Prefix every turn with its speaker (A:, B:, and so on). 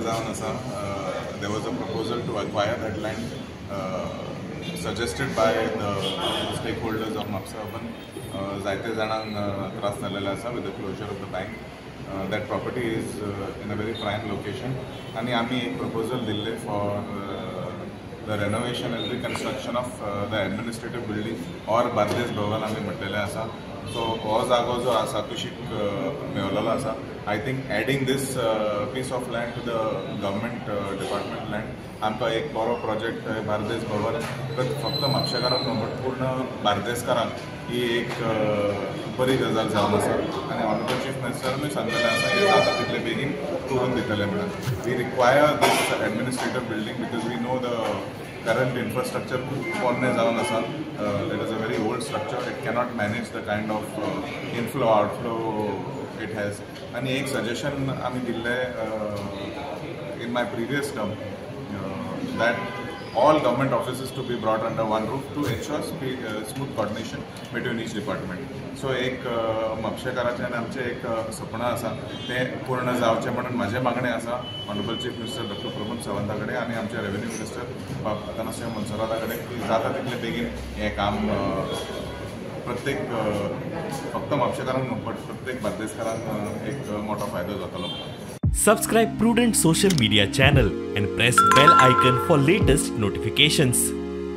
A: जावन आसा. There was a proposal to acquire that land suggested by the stakeholders of Mapusa urban. जायते जाणांक त्रास जाल्लेले आसा with the closure of the bank. That property is in a very prime location आनी आमी एक प्रपोजल दिल्लें for the renovation and reconstruction of the administrative building or Bardez Bhavan आमी म्हटलेलें आसा. सो हो जागो जो आसा कुशीक मेवलेलो आसा. I think adding this piece of land to the government department land आमकां एक बरो प्रोजेक्ट बार्देस भवन फक्त म्हापशेकारांक न्हू बट पूर्ण बार्देसकारांक ही एक बरी गजाल जावन आसा. आनी ऑनरेबल चीफ मिनिस्टरानूय सांगलेलें आसा हें जाता तितले बेगीन करून दितले म्हणून. We require this administrative building because we know the current infrastructure खूब पोन्ने जावन आसा. It is a very old structure. It cannot manage the kind of inflow outflow it has. आनी एक सजेशन आमी दिल्लें in my previous term that all government offices to be brought under one roof to ensure smooth coordination between each department. So एक म्हापशेकाराचें आनी आमचें एक सपन आसा तें पूर्ण जावचें म्हणून म्हाजें मागणें आसा honourable chief minister doctor Pramod Savanta कडेन आनी आमचे रेवेन्यू मिनिस्टर बाब अथानासियो मोन्सेराता कडेन की जाता तितले बेगीन हें काम प्रत्येक फक्त म्हापशेकारांक न्हू बट प्रत्येक बार्देसकारांक एक मोठो फायदो जातलो.
B: Subscribe Prudent Social Media channel and press bell icon for latest notifications.